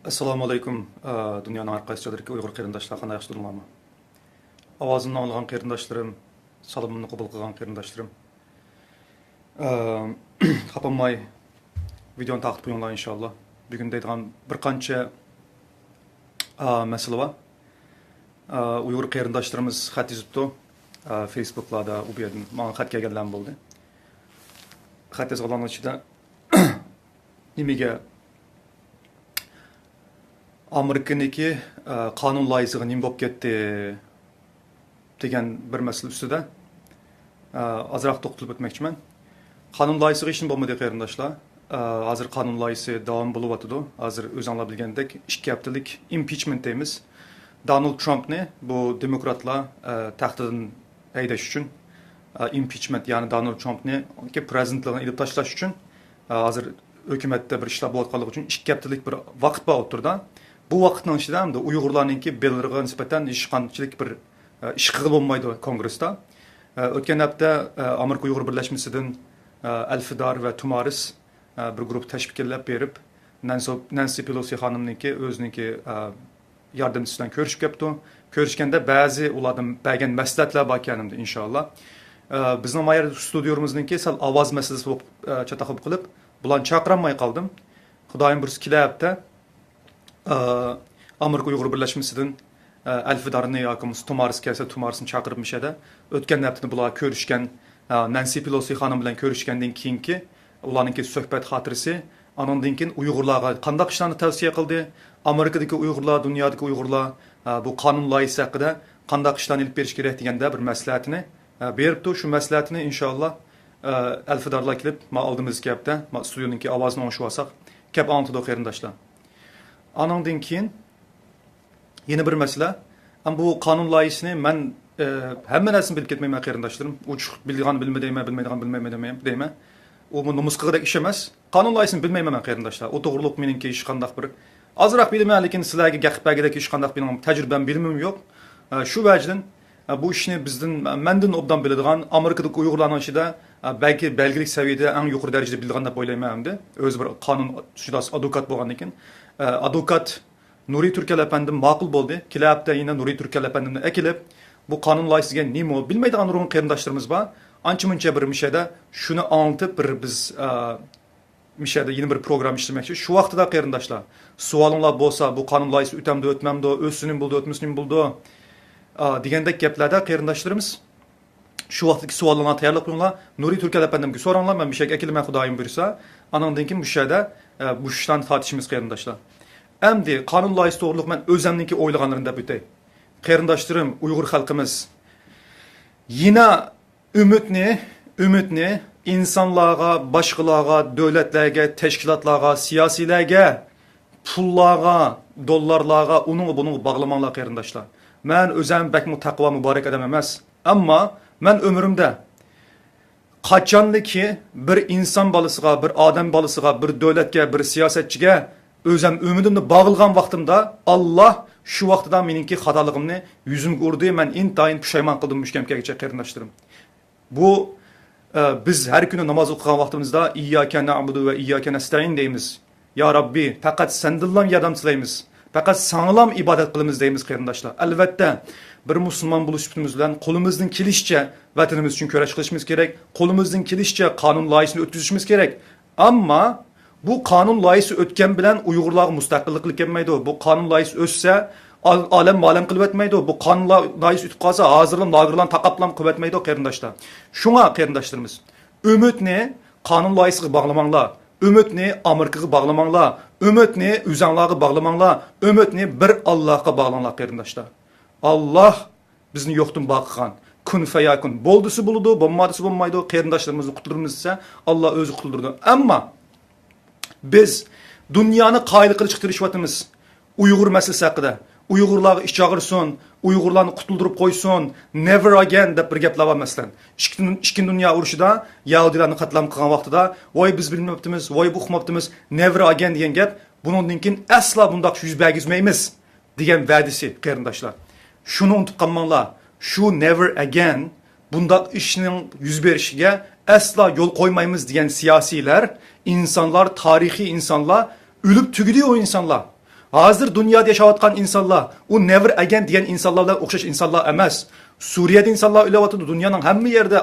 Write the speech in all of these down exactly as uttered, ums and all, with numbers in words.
ئەسسالامۇ ئەلەيكۇم، ئە، دۇنيانىڭ ھەر قايسى جايلىرىدىكى ئۇيغۇر قېرىنداشلار، قانداق، ياخشى تۇردۇڭلارمۇ؟ ئاۋازىمنى ئاڭلىغان قېرىنداشلىرىم، سالىمىمنى قوبۇل قىلغان قېرىنداشلىرىم. ئە، خاپالماي ۋىدېونى تارقىتىپ قويۇڭلار ئىنشاللا. بۈگۈن دەيدىغان بىر قانچە، ئە، مەسىلە بار. ئە، ئۇيغۇر قېرىنداشلىرىمىز خەت يېزىپتۇ. ئە، فېيسبۇكلاردا، ئۇ بۇ يەردىن ماڭا خەت كەلگەنلەرمۇ بولدى. خەت يازغانلارنىڭ ئىچىدە نېمىگە ئامېرىكىنىڭكى، ئە، قانۇن لايىھىسىغا نېمە بولۇپ كەتتى دېگەن بىر مەسىلە ئۈستىدە، ئە، ئازراق توختىلىپ ئۆتمەكچىمەن. قانۇن لايىھىسىغا ھېچنېمە بولمىدى، قېرىنداشلار. ئە، ھازىر قانۇن لايىھىسى داۋام بولۇۋاتىدۇ. ھازىر ئۆزۈڭلار بىلگەندەك، ئىككى ھەپتىلىك ئىمپىچمېنت دەيمىز. دونالد ترامپنى بۇ دېموكراتلار، ئە، تەختىدىن ھەيدەش ئۈچۈن، ئە، ئىمپىچمېنت، يەنى دونالد ترامپنى پرېزىدېنتلىقىدىن ئېلىپ تاشلاش ئۈچۈن، ئە، ھازىر ھۆكۈمەتتە بىر ئىشلار بولۇۋاتقانلىقى ئۈچۈن ئىككى ھەپتىلىك بىر ۋاقىت بار ئوتتۇرىدا. بۇ ۋاقىتنىڭ ئىچىدە ئەمدى ئۇيغۇرلارنىڭكى بىللىرىغا نىسبەتەن ھېچقانچىلىك بىر، ئە، ئىش قىلغىلى بولمايدۇ كونگرېستا. ئە، ئۆتكەن ھەپتە، ئە، ئامېرىكا ئۇيغۇر بىرلەشمىسىدىن، ئە، ئەلفىدار ۋە تۇمارىس، ئە، بىر گۇرۇپپا تەشكىللەپ بېرىپ، نەنسو-، نەنسى پېلوسى خانىمنىڭكى ئۆزىنىڭكى، ئە، ياردەمچىسى بىلەن كۆرۈشۈپ كەپتۇ. كۆرۈشكەندە بەزى ئۇلاردىن بەرگەن مەسلىھەتلەر باركەن ئەمدى ئىنشاللا. ئە، بىزنىڭ ما يەردە ستۇدىيومىزنىڭكى سەل ئاۋاز مەسىلىسى بولۇپ، ئە، چاتاق بولۇپ قېلىپ، بۇلارنى چاقىرالماي قالدىم. خۇدايىم بۇيرۇسا كېلەر ھەپتە، ئە، ئامېرىكا ئۇيغۇر بىرلەشمىسىدىن، ئە، ئەلفىدارنى ياكى بولمىسا تۇمارىس كەلسە، تۇمارىسنى چاقىرىپ مۇشۇ يەردە. ئۆتكەن ھەپتىدە بۇلار كۆرۈشكەن، ئە، نەنسى پېلوسى خانىم بىلەن كۆرۈشكەندىن كېيىنكى ئۇلارنىڭكى سۆھبەت خاتىرىسى، ئانىڭدىن كېيىن ئۇيغۇرلارغا قانداق ئىشلارنى تەۋسىيە قىلدى، ئامېرىكىدىكى ئۇيغۇرلار، دۇنيادىكى ئۇيغۇرلار، ئە، بۇ قانۇن لايىھىسى ھەققىدە قانداق ئىشلارنى ئېلىپ بېرىش كېرەك دېگەندە بىر مەسلىھەتىنى، ئە، بېرىپتۇ. شۇ مەسلىھەتىنى ئىنشاللا، ئە، ئەلفىدارلار كېلىپ، ما ئالدىمىزدىكى ھەپتە، ما ستۇدىيونىڭكى ئاۋازىنى ئاڭشىۋالساق، كەپ ئاڭلىتىدۇ قېرىنداشلار. ئانىڭدىن كېيىن يەنە بىر مەسىلە. ئەمما بۇ قانۇن لايىھىسىنى مەن، ئە، ھەممە نەرسىنى بىلىپ كەتمەيمەن قېرىنداشلىرىم. ئوچۇق بىلىدىغاننى بىلمە دەيمەن، بىلمەيدىغاننى بىلمەيمەن دەيمەن. ئۇ بۇ نومۇس قىلغۇدەك ئىش ئەمەس. قانۇن لايىھىسىنى بىلمەيمەن مەن قېرىنداشلار. ئۇ توغرىلىق مېنىڭكى ھېچقانداق بىر، ئازراق بىلىمەن، لېكىن سىلەرگە گەپ قىلىپ بەرگۈدەك ھېچقانداق مېنىڭ تەجرىبەم، بىلىمىم يوق. ئە، شۇ ۋەجىدىن، ئە، بۇ ئىشنى بىزدىن، مەندىن ئوبدان بىلىدىغان، ئامېرىكىدىكى ئۇيغۇرلارنىڭ ئىچىدە، ئە، بەلكى بەلگىلىك سەۋىيەدە ئەڭ يۇقىرى دەرىجىدە بىلىدىغان دەپ ئويلايمەن ئەمدى. ئۆزى بىر قانۇن شۇناس، ئادۋوكات بولغاندىن كېيىن. ئە، ئادۋوكات نۇرى تۈركەل ئەپەندىم ماقۇل بولدى. كېلەر ھەپتە يەنە نۇرى تۈركەل ئەپەندىمنى ئەكېلىپ، بۇ قانۇن لايىھىسى دېگەن نېمە، بىلمەيدىغان نۇرغۇن قېرىنداشلىرىمىز بار. ئانچە مۇنچە بىر مۇشۇ يەردە شۇنى ئاڭلىتىپ، بىر بىز، ئە، مۇشۇ يەردە يەنە بىر پروگرامما ئىشلىمەكچى. شۇ ۋاقتىدا قېرىنداشلار، سوئالىڭلار بولسا، بۇ قانۇن لايىھىسى ئۆتەمدۇ، ئۆتمەمدۇ، ئۆتسە نېمە بولىدۇ، ئۆتمىسە نېمە بولىدۇ، ئا، دېگەندەك گەپلەردە قېرىنداشلىرىمىز، شۇ ۋاقىتتىكى سوئاللىرىڭلارنى تەييارلىق قىلىڭلار. نۇرى تۈركەل ئەپەندىمگە سوراڭلار، مەن مۇشۇ يەرگە ئەكېلىمەن خۇدايىم بۇيرۇسا. ئانىڭدىن كېيىن مۇشۇ يەردە، ئە، مۇشۇ ئىشلارنى تارتىشىمىز قېرىنداشلار. ئەمدى قانۇن لايىھىسى توغرىلىق مەن ئۆزەمنىڭكى ئويلىغانلىرىنى دەپ ئۆتەي. قېرىنداشلىرىم، ئۇيغۇر خەلقىمىز يەنە ئۈمىدنى، ئۈمىدنى ئىنسانلارغا، باشقىلارغا، دۆلەتلەرگە، تەشكىلاتلارغا، سىياسىيلەرگە، پۇللارغا، دوللارلارغا، ئۇنىڭغا بۇنىڭغا باغلىماڭلار قېرىنداشلار. مەن ئۆزەم بەكمۇ تەقۋا مۇبارەك ئادەم ئەمەس. ئەمما مەن ئۆمرۈمدە قاچانلىكى بىر ئىنسان بالىسىغا، بىر ئادەم بالىسىغا، بىر دۆلەتكە، بىر سىياسەتچىگە ئۆزەم ئۈمىدىمنى باغلىغان ۋاقتىمدا، ئاللا شۇ ۋاقتىدا مېنىڭكى خاتالىقىمنى يۈزۈمگە ئۇردى. مەن ئىنتايىن پۇشايمان قىلدىم مۇشۇ كەمگىچە قېرىنداشلىرىم. بۇ، ئە، بىز ھەر كۈنى ناماز ئوقۇغان ۋاقتىمىزدا، «ئىيياكە نەئبۇدۇ ۋە ئىيياكە نەستەئىن» دەيمىز. يا رەببى، پەقەت سەندىنلا ياردەم تىلەيمىز. پەقەت ساڭىلام ئىبادەت قىلىمىز دەيمىز قېرىنداشلار. ئەلۋەتتە، بىر مۇسۇلمان بولۇش سۈپىتىمىز بىلەن قولىمىزدىن كېلىشىچە ۋەتىنىمىز ئۈچۈن كۈرەش قىلىشىمىز كېرەك. قولىمىزدىن كېلىشىچە قانۇن لايىھىسىنى ئۆتكۈزۈشىمىز كېرەك. ئەمما بۇ قانۇن لايىھىسى ئۆتكەن بىلەن ئۇيغۇرلارغا مۇستەقىللىق كېلىپ كەلمەيدۇ. بۇ قانۇن لايىھىسى ئۆتسە، ئال-، ئالەم مالەم قىلىۋەتمەيدۇ. بۇ قانۇن لا-، لايىھىسى ئۆتۈپ قالسا، ھازىرلا لاگېرلارنى تاقاپلام قىلىۋەتمەيدۇ قېرىنداشلار. شۇڭا قېرىنداشلىرىمىز، ئۈمىدنى قانۇن لايىھىسىغا باغلىماڭلار. ئۈمىدنى ئامېرىكىغا باغلىماڭلار. ئۈمىدنى ئۆزەڭلارغا باغلىماڭلار. ئۈمىدنى بىر ئاللاھقا باغلاڭلار قېرىنداشلار. ئاللاھ بىزنى يوقتىن بار قىلغان. كۇن فەيەكۇن. بولدىسى بولىدۇ، بولمادىسى بولمايدۇ. قېرىنداشلىرىمىزنى قۇتۇلدۇرىمىز دېسە، ئاللاھ ئۆزى قۇتۇلدۇرىدۇ. ئەمما بىز دۇنيانى قايىل قىلىشقا تىرىشىۋاتىمىز. ئۇيغۇر مەسىلىسى ھەققىدە. ئۇيغۇرلارغا ئىچ ئاغرىسۇن، ئۇيغۇرلارنى قۇتۇلدۇرۇپ قويسۇن، نېۋېر ئەگەين دەپ بىر گەپلەر بار مەسىلەن. ئىككىنچى، ئىككىنچى دۇنيا ئۇرۇشىدا يەھۇدىيلارنى قەتلىئام قىلغان ۋاقتىدا، ۋاي بىز بىلمەپتىمىز، ۋاي بۇ ئۇقماپتىمىز، نېۋېر ئەگەين دېگەن گەپ، بۇنىڭدىن كېيىن ئەسلا بۇنداق يۈز بەرگۈزمەيمىز. دېگەن ۋەدىسى، قېرىنداشلار. شۇنى ئۇنتۇپ قالماڭلار. شۇ نېۋېر ئەگەين بۇنداق ئىشنىڭ يۈز بېرىشىگە ئەسلا يول قويمايمىز دېگەن سىياسىيلار، ئىنسانلار، تارىخىي ئىنسانلار، ئۆلۈپ تۈگىدى ئۇ ئىنسانلار. ھازىر دۇنيادا ياشاۋاتقان ئىنسانلار، ئۇ نېۋېر ئەگەين دېگەن ئىنسانلار بىلەن ئوخشاش ئىنسانلار ئەمەس. سۈرىيەدە ئىنسانلار ئۆلۈۋاتىدۇ، دۇنيانىڭ ھەممە يېرىدە،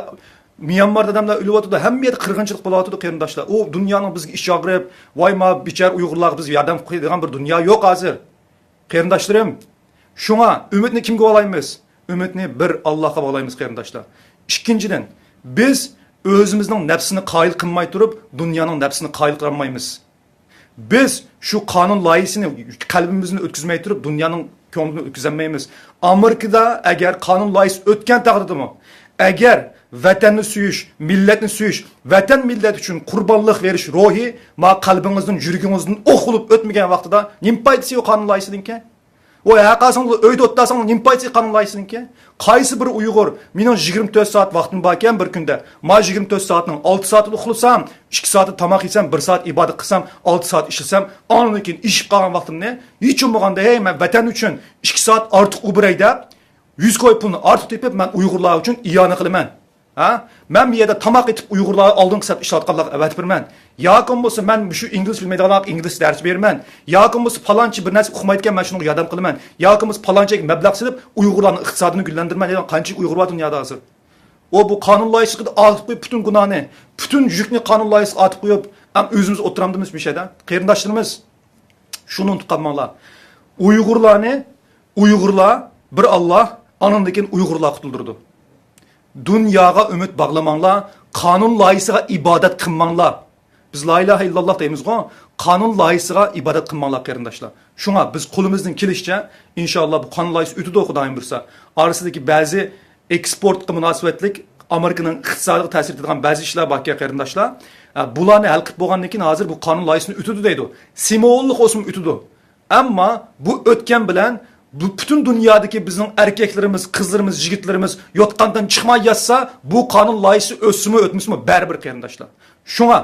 ميانماردا ئادەملەر ئۆلۈۋاتىدۇ، ھەممە يەردە قىرغىنچىلىق بولۇۋاتىدۇ، قېرىنداشلار. ئۇ دۇنيانىڭ بىزگە ئىچى ئاغرىپ، ۋاي، ما بىچارە ئۇيغۇرلارغا بىز ياردەم قىلىدىغان بىر دۇنيا يوق ھازىر. قېرىنداشلىرىم، شۇڭا ئۈمىدنى كىمگە باغلايمىز؟ ئۈمىدنى بىر ئاللاغا باغلايمىز، قېرىنداشلار. ئىككىنچىدىن، بىز ئۆزىمىزنىڭ نەپسىنى قايىل قىلماي تۇرۇپ، دۇنيانىڭ نەپسىنى قايىل قىلالمايمىز. بىز شۇ قانۇن لايىھىسىنى قەلبىمىزدىن ئۆتكۈزمەي تۇرۇپ، دۇنيانىڭ كۆڭلىدىن ئۆتكۈزەلمەيمىز. ئامېرىكىدا ئەگەر قانۇن لايىھىسى ئۆتكەن تەقدىردىمۇ، ئەگەر ۋەتەننى سۆيۈش، مىللەتنى سۆيۈش، ۋەتەن مىللەت ئۈچۈن قۇربانلىق بېرىش روھى ما قەلبىڭىزدىن، يۈرىكىڭىزدىن ئوق بولۇپ ئۆتمىگەن ۋاقتىدا، نېمە پايدىسى يوق قانۇن لايىھىسىنىڭكى؟ ئۇ ھەر قايسىڭلار ئۆيدە ئولتۇرساڭلار نېمە پايدىسى قانۇن لايىھىسىنىڭكى؟ قايسى بىر ئۇيغۇر، مېنىڭ يىگىرمە تۆت سائەت ۋاقتىم باركەن بىر كۈندە، ما يىگىرمە تۆت سائەتنىڭ ئالتە سائىتىدا ئۇخلىسام، ئىككى سائىتى تاماق يېسەم، بىر سائەت ئىبادەت قىلسام، ئالتە سائەت ئىشلىسەم، ئاندىن كېيىن ئىششىپ قالغان ۋاقتىمنى ھېچ بولمىغاندا، ھەي، مەن ۋەتەن ئۈچۈن ئىككى سائەت ئارتۇق ئۇبېرەي دەپ، يۈز كوي پۇلنى ئارتۇق تېپىپ، مەن ئۇيغۇرلار ئۈچۈن ئىئانە قىلىمەن. ھە؟ مەن بۇ يەردە تاماق ئېتىپ ئۇيغۇرلارغا ئالدىنقى سەپتە ئىشلەۋاتقانلارغا ئەۋەتىپ بېرىمەن. ياكى بولمىسا مەن مۇشۇ ئىنگلىز بىلمەيدىغانلارغا ئىنگلىز دەرس بېرىمەن. ياكى بولمىسا پالانچى بىر نەرسە ئۇقمايدىكەن، مەن شۇنىڭغا ياردەم قىلىمەن. ياكى بولمىسا پالانچىگە مەبلەغ سېلىپ ئۇيغۇرلارنىڭ ئىقتىسادىنى گۈللەندۈرىمەن دەيدىغان قانچە ئۇيغۇر بار دۇنيادا ھازىر. ئۇ بۇ قانۇن لايىھىسىغا ئارتىپ قويۇپ پۈتۈن گۇناھنى، پۈتۈن يۈكنى قانۇن لايىھىسىغا ئارتىپ قويۇپ، ئەم ئۆزىمىز ئولتۇرامدىمىز مۇشۇ يەردە؟ قېرىنداشلىرىمىز، شۇنى ئۇنتۇپ قالماڭلار. ئۇيغۇرلارنى، ئۇيغۇرلار، بىر ئاللا، ئانىڭدىن كېيىن ئۇيغۇرلار قۇتۇلدۇرىدۇ. دۇنياغا ئۈمىد باغلىماڭلار، قانۇن لايىھىسىغا ئىبادەت قىلماڭلار. بىز لا ئىلاھە ئىللاللا دەيمىزغۇ، قانۇن لايىھىسىغا ئىبادەت قىلماڭلار، قېرىنداشلار. شۇڭا بىز قولىمىزدىن كېلىشىچە، ئىنشاللا، بۇ قانۇن لايىھىسى ئۆتىدۇ، خۇدايىم بۇيرۇسا. ئارىسىدىكى بەزى ئېكسپورتقا مۇناسىۋەتلىك ئامېرىكىنىڭ ئىقتىسادىغا تەسىر يېتىدىغان بەزى ئىشلار باركەن، قېرىنداشلار. ئە، بۇلارنى ھەل قىلىپ بولغاندىن كېيىن، ھازىر بۇ قانۇن لايىھىسىنى ئۆتىدۇ دەيدۇ. سىمۋوللۇق بولسىمۇ ئۆتىدۇ. ئەمما بۇ ئۆتكەن بىلەن بۇ پۈتۈن دۇنيادىكى بىزنىڭ ئەركەكلىرىمىز، قىزلىرىمىز، يىگىتلىرىمىز يوتقاندىن چىقماي ياتسا، بۇ قانۇن لايىھىسى ئۆتسىمۇ ئۆتمىسىمۇ بەرىبىر، قېرىنداشلار. شۇڭا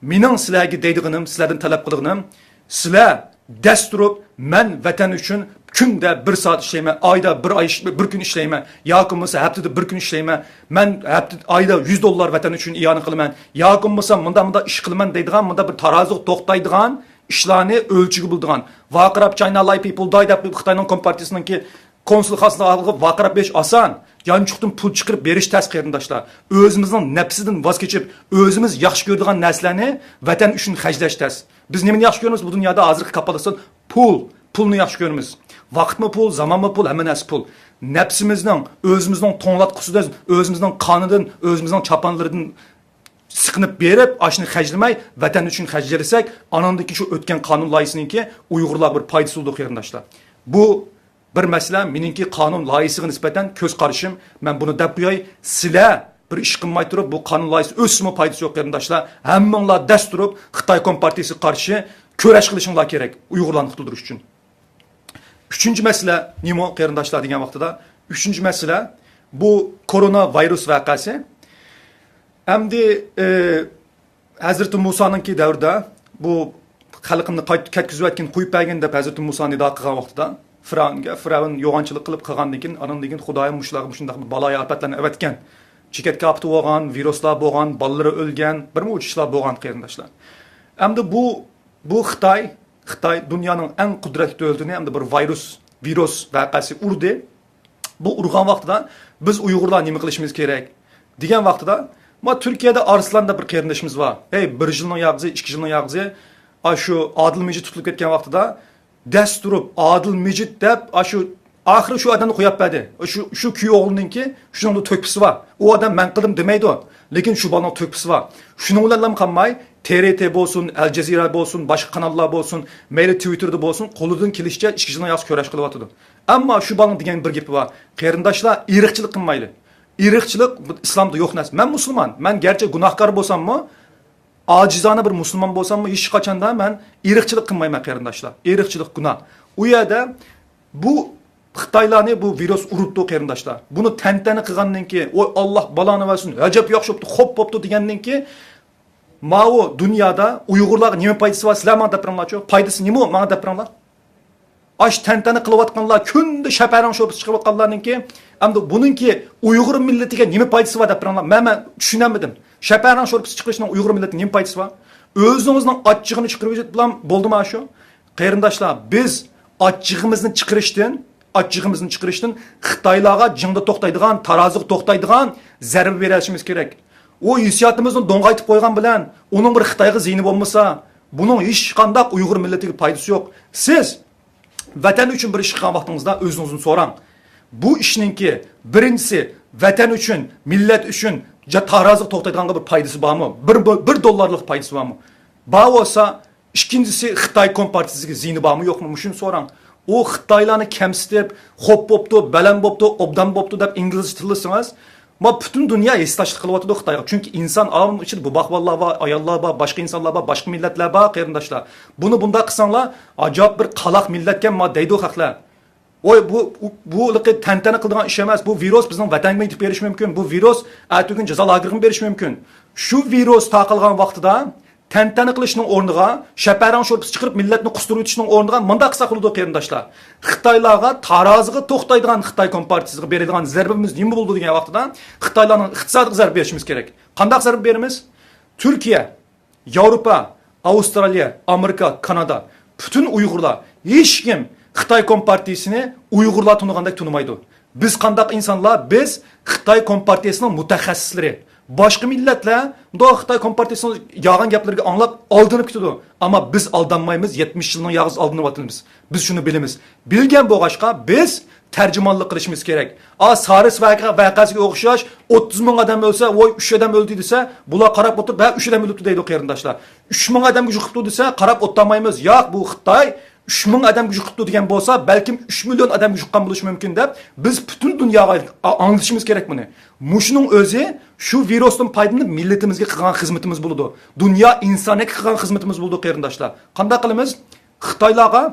مېنىڭ سىلەرگە دەيدىغىنىم، سىلەردىن تەلەپ قىلىدىغىنىم، سىلەر دەس تۇرۇپ، مەن ۋەتەن ئۈچۈن كۈندە بىر سائەت ئىشلەيمەن، ئايدا بىر ئاي ئىش-، بىر كۈن ئىشلەيمەن، ياكى بولمىسا ھەپتىدە بىر كۈن ئىشلەيمەن، مەن ھەپتە، ئايدا يۈز دوللار ۋەتەن ئۈچۈن ئىئانە قىلىمەن، ياكى بولمىسا مۇنداق، مۇنداق ئىش قىلىمەن دەيدىغان، مۇنداق بىر تارازىغا توختايدىغان ئىشلارنى ئۆلچىگە بولىدىغان، ۋارقىراپ چاينا لاي پىپل داي دەپ خىتاينىڭ كومپارتىيىسىنىڭكى كونسۇل خانىسىغا ۋارقىراپ بېرىش ئاسان. يانچۇقتىن پۇل چىقىرىپ بېرىش تەس، قېرىنداشلار. ئۆزىمىزنىڭ نەپسىدىن ۋاز كېچىپ، ئۆزىمىز ياخشى كۆرىدىغان نەرسىلەرنى ۋەتەن ئۈچۈن خەجلەش تەس. بىز نېمىنى ياخشى كۆرىمىز بۇ دۇنيادا؟ ھازىرقى كاپاللىسان پۇل. پۇلنى ياخشى كۆرىمىز. ۋاقىتمۇ پۇل، زامانمۇ پۇل، ھەممە نەرسە پۇل. نەپسىمىزنىڭ، ئۆزىمىزنىڭ توڭلاتقۇسىدىن، ئۆزىمىزنىڭ قانىدىن، ئۆزىمىزنىڭ چاپانلىرىدىن سىقىنىپ بېرىپ، ئاشۇنى خەجلىمەي، ۋەتەن ئۈچۈن خەجلىسەك، ئاناندىن كېيىن شۇ ئۆتكەن قانۇن لايىھىسىنىڭكى ئۇيغۇرلارغا بىر پايدىسى بولىدۇ، قېرىنداشلار. بۇ بىر مەسىلە، مېنىڭكى قانۇن لايىھىسىغا نىسبەتەن كۆز قارىشىم، مەن بۇنى دەپ قوياي، سىلەر بىر ئىش قىلماي تۇرۇپ، بۇ قانۇن لايىھىسى ئۆتسىمۇ پايدىسى يوق، قېرىنداشلار. ھەممىڭلار دەس تۇرۇپ، خىتاي كومپارتىيىسىگە قارشى كۈرەش قىلىشىڭلار كېرەك، ئۇيغۇرلارنى قۇتۇلدۇرۇش ئۈچۈن. ئۈچىنچى مەسىلە نېمە، قېرىنداشلار، دېگەن ۋاقتىدا، ئۈچىنچى مەسىلە، بۇ كورونا ۋىرۇس ۋەقەسى. ئەمدى، ئى، ھەزرىتى مۇسانىڭكى دەۋرىدە بۇ خەلقىمنى قايت-، كەتكۈزۈۋەتكىن، قويۇپ بەرگىن دەپ ھەزرىتى مۇسا نىدا قىلغان ۋاقتىدا، فىرئەۋنگە، فىرئەۋن يوغانچىلىق قىلىپ قىلغاندىن كېيىن، ئانىڭدىن كېيىن خۇدايىم مۇشۇلارغا مۇشۇنداق بىر بالايىئاپەتلەرنى ئەۋەتكەن. چېكەتكە ئاپىتى بولغان، ۋىرۇسلار بولغان، بالىلىرى ئۆلگەن، بىر مۇنچە ئىشلار بولغان، قېرىنداشلار. ئەمدى بۇ، بۇ خىتاي، خىتاي دۇنيانىڭ ئەڭ قۇدرەتلىك دۆلىتىنى ئەمدى بىر ۋىرۇس، ۋىرۇس ۋەقەسى ئۇردى. بۇ ئۇرغان ۋاقتىدا بىز ئۇيغۇرلار نېمە قىلىشىمىز كېرەك؟ دېگەن ۋاقتىدا، ما تۈركىيەدە ئارسلان دەپ بىر قېرىندىشىمىز بار. ھەي، بىر يىلنىڭ ياغزى، ئىككى يىلنىڭ ياغزى، ئاشۇ ئادىل مىجىت تۇتۇلۇپ كەتكەن ۋاقتىدا دەس تۇرۇپ، ئادىل مىجىت دەپ، ئاشۇ ئاخىرى شۇ ئادەمنى قويۇپ بەردى. شۇ، شۇ كۈيئوغلىنىڭكى شۇنىڭدا تۆھپىسى بار. ئۇ ئادەم مەن قىلدىم دېمەيدۇ، لېكىن شۇ بالىنىڭ تۆھپىسى بار. شۇنىڭ بىلەنلا قالماي، تې رې تې بولسۇن، ئەل جەزىرە بولسۇن، باشقا قاناللار بولسۇن، مەيلى تىۋىتتېردا بولسۇن، قولىدىن كېلىشىچە ئىككى يىلنىڭ ياغزى كۈرەش قىلىۋاتىدۇ. ئەمما شۇ بالىنىڭ دېگەن بىر گېپى بار. قېرىنداشلار، ئىرقچىلىق قىلمايلى. ئىرقچىلىق بۇ ئىسلامدا يوق نەرسە. مەن مۇسۇلمان. مەن گەرچە گۇناھكار بولساممۇ، ئاجىزانە بىر مۇسۇلمان بولساممۇ، ھېچقاچاندا مەن ئىرقچىلىق قىلمايمەن، قېرىنداشلار. ئىرقچىلىق گۇناھ. ئۇ يەردە بۇ خىتايلارنى بۇ ۋىرۇس ئۇرۇپتۇ، قېرىنداشلار. بۇنى تەنتەنە قىلغاندىن كېيىن، ۋاي، ئاللا بالانى بەرسۇن، ئەجەب ياخشى بوپتۇ، خوپ بوپتۇ دېگەندىن كېيىن، ماۋۇ دۇنيادا ئۇيغۇرلارغا نېمە پايدىسى بار؟ سىلەر ماڭا دەپ بېرىڭلارچۇ. پايدىسى نېمە؟ ماڭا دەپ بېرىڭلار. ئاش تەنتەنە قىلىۋاتقانلار، كۈندە شەپەرەڭ شورپىسى چىقىرىۋاتقانلارنىڭكى، ئەمدى بۇنىڭكى ئۇيغۇر مىللىتىگە نېمە پايدىسى بار دەپ بېرىڭلار. مەن، مەن چۈشىنەلمىدىم. شەپەرەڭ شورپىسى چىقىرىشنىڭ ئۇيغۇر مىللىتىگە نېمە پايدىسى بار؟ ئۆزىڭىزنىڭ ئاچچىقىنى چىقىرىۋېتىپ بولدىما شۇ؟ قېرىنداشلار، بىز ئاچچىقىمىزنى چىقىرىشتىن، ئاچچىقىمىزنى چىقىرىشتىن خىتايلارغا جىڭدا توختايدىغان، تارازىغا توختايدىغان زەربە بېرىشىمىز كېرەك. ئۇ ھېسسىياتىمىزنى دوڭغايتىپ قويغان بىلەن ئۇنىڭ بىر خىتايغا زىيىنى بولمىسا، بۇنىڭ ھېچقانداق ئۇيغۇر مىللىتىگە پايدىسى يوق. سىز ۋەتەن ئۈچۈن بىر ئىش قىلغان ۋاقتىڭىزدا ئۆزىڭىزدىن سوراڭ. بۇ ئىشنىڭكى بىرىنچىسى ۋەتەن ئۈچۈن، مىللەت ئۈچۈن جا-، تارازىغا توختايدىغانغا بىر پايدىسى بارمۇ؟ بىر، بىر، بىر دوللارلىق پايدىسى بارمۇ؟ بار بولسا، ئىككىنچىسى خىتاي كومپارتىيىسىگە زىيىنى بارمۇ يوقمۇ؟ مۇشۇنى سوراڭ. ئۇ خىتايلارنى كەمسىتىپ، خوپ بوپتۇ، بەلەن بوپتۇ، ئوبدان بوپتۇ دەپ ئىنگلىزچە تىللىسىڭىز، ما پۈتۈن دۇنيا ھېسداشلىق قىلىۋاتىدۇ خىتايغا. چۈنكى ئىنسان ئالەمنىڭ ئىچىدە بۇ باقۋانلار بار، ئاياللار بار، باشقا ئىنسانلار بار، باشقا مىللەتلەر بار، قېرىنداشلار. بۇنى بۇنداق قىلساڭلار، ئاجايىپ بىر قالاق مىللەتكەن ما دەيدۇ خەقلەر. ۋوي، بۇ، بۇ، بۇ ھېلىقى تەنتەنە قىلىدىغان ئىش ئەمەس. بۇ ۋىرۇس بىزنىڭ ۋەتەنگىمۇ يېتىپ بېرىشى مۇمكىن. بۇ ۋىرۇس ئەتىگۈن جازا لاگېرىغىمۇ بېرىشى مۇمكىن. شۇ ۋىرۇس تارقالغان ۋاقتىدا تەنتەنە قىلىشنىڭ ئورنىغا، شەپەرەڭ شورپىسى چىقىرىپ، مىللەتنى قۇستۇرۇۋېتىشنىڭ ئورنىغا مۇنداق قىلساق بولىدۇ، قېرىنداشلار. خىتايلارغا تارازىغا توختايدىغان خىتاي كومپارتىيىسىغا بېرىدىغان زەربىمىز نېمە بولىدۇ دېگەن ۋاقتىدا، خىتايلارنىڭ ئىقتىسادىغا زەربە بېرىشىمىز كېرەك. قانداق زەربە بېرىمىز؟ تۈركىيە، ياۋروپا، ئاۋسترالىيە، ئامېرىكا، كانادا، پۈتۈن ئۇيغۇرلار، ھېچكىم خىتاي كومپارتىيىسىنى ئۇيغۇرلار تونۇغاندەك تونۇمايدۇ. بىز قانداق ئىنسانلار؟ بىز خىتاي كومپارتىيىسىنىڭ مۇتەخەسسىسلىرى. باشقا مىللەتلەر مۇنداق خىتاي كومپارتىيىسىنىڭ يالغان گەپلىرىگە ئاڭلاپ ئالدىنىپ كېتىدۇ. ئەمما بىز ئالدانمايمىز، يەتمىش يىلنىڭ يالغىز ئالدىنىۋاتىمىز. بىز شۇنى بىلىمىز. بىلگەن بولغاچقا، بىز تەرجىمانلىق قىلىشىمىز كېرەك. ئا، سارس ۋەقە-، ۋەقەسىگە ئوخشاش، ئوتتۇز مىڭ ئادەم ئۆلسە، ۋوي، ئۈچ ئادەم ئۆلدى دېسە، بۇلار قاراپ ئولتۇرۇپ، ھە، ئۈچ ئادەم ئۆلۈپتۇ دەيدۇ قېرىنداشلار. ئۈچ مىڭ ئادەمگە يۇقۇپتۇ دېسە، قاراپ ئولتۇرمايمىز. ياق، بۇ خىتاي ئۈچ مىڭ ئادەمگە يۇقۇپتۇ دېگەن بولسا، بەلكىم ئۈچ مىليون ئادەمگە يۇققان بولۇشى مۇمكىن دەپ، بىز پۈتۈن دۇنياغا ئا-، ئاڭلىتىشىمىز كېرەك بۇنى. مۇشۇنىڭ ئۆزى شۇ ۋىرۇستىن پايدىلىنىپ مىللىتىمىزگە قىلغان خىزمىتىمىز بولىدۇ. دۇنيا ئىنسانىيەتكە قىلغان خىزمىتىمىز بولىدۇ، قېرىنداشلار. قانداق قىلىمىز؟ خىتايلارغا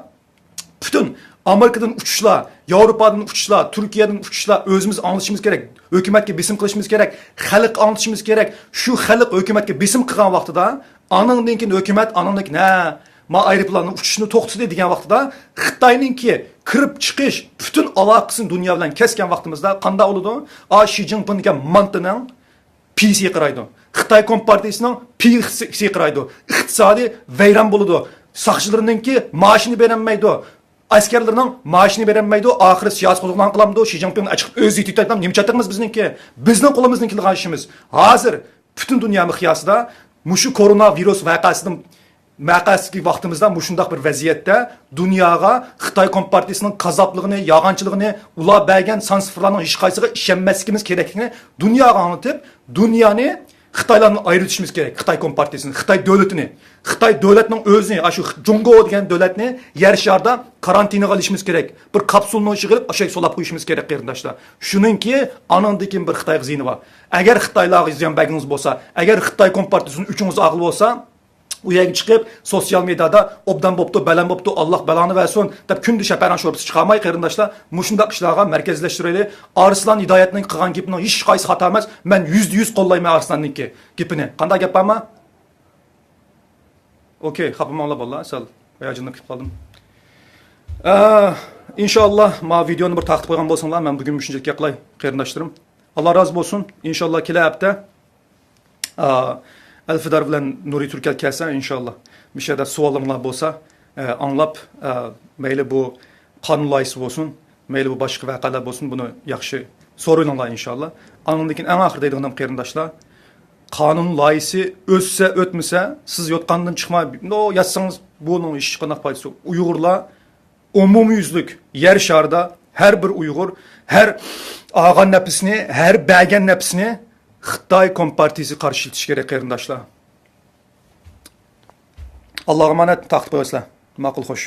پۈتۈن ئامېرىكىدىن ئۇچۇشلار، ياۋروپادىن ئۇچۇشلار، تۈركىيەدىن ئۇچۇشلار ئۆزىمىز ئاڭلىتىشىمىز كېرەك. ھۆكۈمەتكە بېسىم قىلىشىمىز كېرەك. خەلققە ئاڭلىتىشىمىز كېرەك. شۇ خەلق ھۆكۈمەتكە بېسىم قىلغان ۋاقتىدا، ئانىڭدىن كېيىن ھۆكۈمەت، ئانىڭدىن كېيىن، ھە، ما ئايروپىلاننىڭ ئۇچۇشىنى توختىتى دېگەن ۋاقتىدا، خىتاينىڭكى كىرىپ چىقىش پۈتۈن ئالاقىسىنى دۇنيا بىلەن كەسكەن ۋاقتىمىزدا قانداق بولىدۇ؟ ئا، شى جىنپىڭ دېگەن مانتىنىڭ پىيى سىقىرايدۇ. خىتاي كومپارتىيىسىنىڭ پىيى سىقىرايدۇ. ئىقتىسادى ۋەيران بولىدۇ. ساقچىلىرىنىڭكى مائاشىنى بېرەلمەيدۇ. ئەسكەرلىرىنىڭ مائاشىنى بېرەلمەيدۇ. ئاخىرى سىياسىي قوزغىلاڭ قىلامدۇ؟ شى جىنپىڭ ئەچىقىپ ئۆزى يېتىۋېتىپ، نېمە چاتىقىمىز بىزنىڭكى؟ بىزنىڭ قولىمىزدىن كېلىدىغان ئىشىمىز. ھازىر پۈتۈن دۇنيا مىقياسىدا مۇشۇ كورونا ۋىرۇس ۋەقەسىدىن ۋەقەسىدىكى ۋاقتىمىزدا مۇشۇنداق بىر ۋەزىيەتتە دۇنياغا خىتاي كومپارتىيىسىنىڭ كاززاپلىقىنى، يالغانچىلىقىنى، ئۇلار بەرگەن سان سىفىرلارنىڭ ھېچقايسىغا ئىشەنمەسلىكىمىز كېرەكلىكىنى دۇنياغا ئاڭلىتىپ، دۇنيانى خىتايلاردىن ئايرىۋېتىشىمىز كېرەك. خىتاي كومپارتىيىسىنى، خىتاي دۆلىتىنى، خىتاي دۆلەتنىڭ ئۆزىنى، ئاشۇ جۇڭگو دېگەن دۆلەتنى يەر شارىدا كارانتىنغا ئېلىشىمىز كېرەك. بىر كاپسۇلنىڭ ئىچىگە ئېلىپ، ئاشۇ يەرگە سولاپ قويۇشىمىز كېرەك، قېرىنداشلار. شۇنىڭكى ئانىڭدىن كېيىن بىر خىتايغا زىيىنى بار. ئەگەر خىتايلارغا زىيان بەرگىڭىز بولسا، ئەگەر خىتاي كومپارتىيىسىنى ئۆچىڭىز ئاغىلى بولسا، ئۇ يەرگە چىقىپ، سوتسىيال مېدىيادا «ئوبدان بوپتۇ، بەلەن بوپتۇ، ئاللاھ بالاڭنى بەرسۇن» دەپ كۈندە شەپەرەڭ شورپىسى چىقارماي، قېرىنداشلار، مۇشۇنداق ئىشلارغا مەركەزلەشتۈرەيلى. ئارسلان ھىدايەتنىڭ قىلغان گېپىنىڭ ھېچقايسى خاتا ئەمەس. مەن يۈزدە يۈز قوللايمەن ئارسلاننىڭكى گېپىنى. قانداق گەپ بارمۇ؟ ئوكەي، خاپا بولماڭلار بالىلار، سەل ھاياجانلىنىپ كېتىپ قالدىم. ئە، ئىنشاللا، ما ۋىدېونى بىر تارقىتىپ قويغان بولساڭلار، مەن بۈگۈن مۇشۇنچىلىك گەپ قىلاي، قېرىنداشلىرىم. ئاللا رازى بولسۇن. ئىنشاللا كېلەر ھەپتە، ئا، ئەلفىدار بىلەن نۇرى تۈركەل كەلسە، ئىنشاللا مۇشۇ يەردە سوئاللىرىڭلار بولسا، ئە، ئاڭلاپ، ئە، مەيلى بۇ قانۇن لايىھىسى بولسۇن، مەيلى بۇ باشقا ۋەقەلەر بولسۇن، بۇنى ياخشى سورىۋېلىڭلار ئىنشاللا. ئاندىن كېيىن ئەڭ ئاخىرىدا دەيدىغىنىم قېرىنداشلار، قانۇن لايىھىسى ئۆتسە ئۆتمىسە، سىز يوتقاندىن چىقماي، نو، ياتسىڭىز بۇنىڭ ھېچقانداق پايدىسى يوق. ئۇيغۇرلار ئومۇميۈزلۈك يەر شارىدا ھەر بىر ئۇيغۇر، ھەر ئالغان نەپىسىنى، ھەر بەرگەن نەپىسىنى خىتاي كومپارتىيىسىگە قارشى ئىشلىتىش كېرەك، قېرىنداشلار. ئاللاغا ئامانەت، تارقىتىپ قويىسىلەر. ماقۇل، خوش.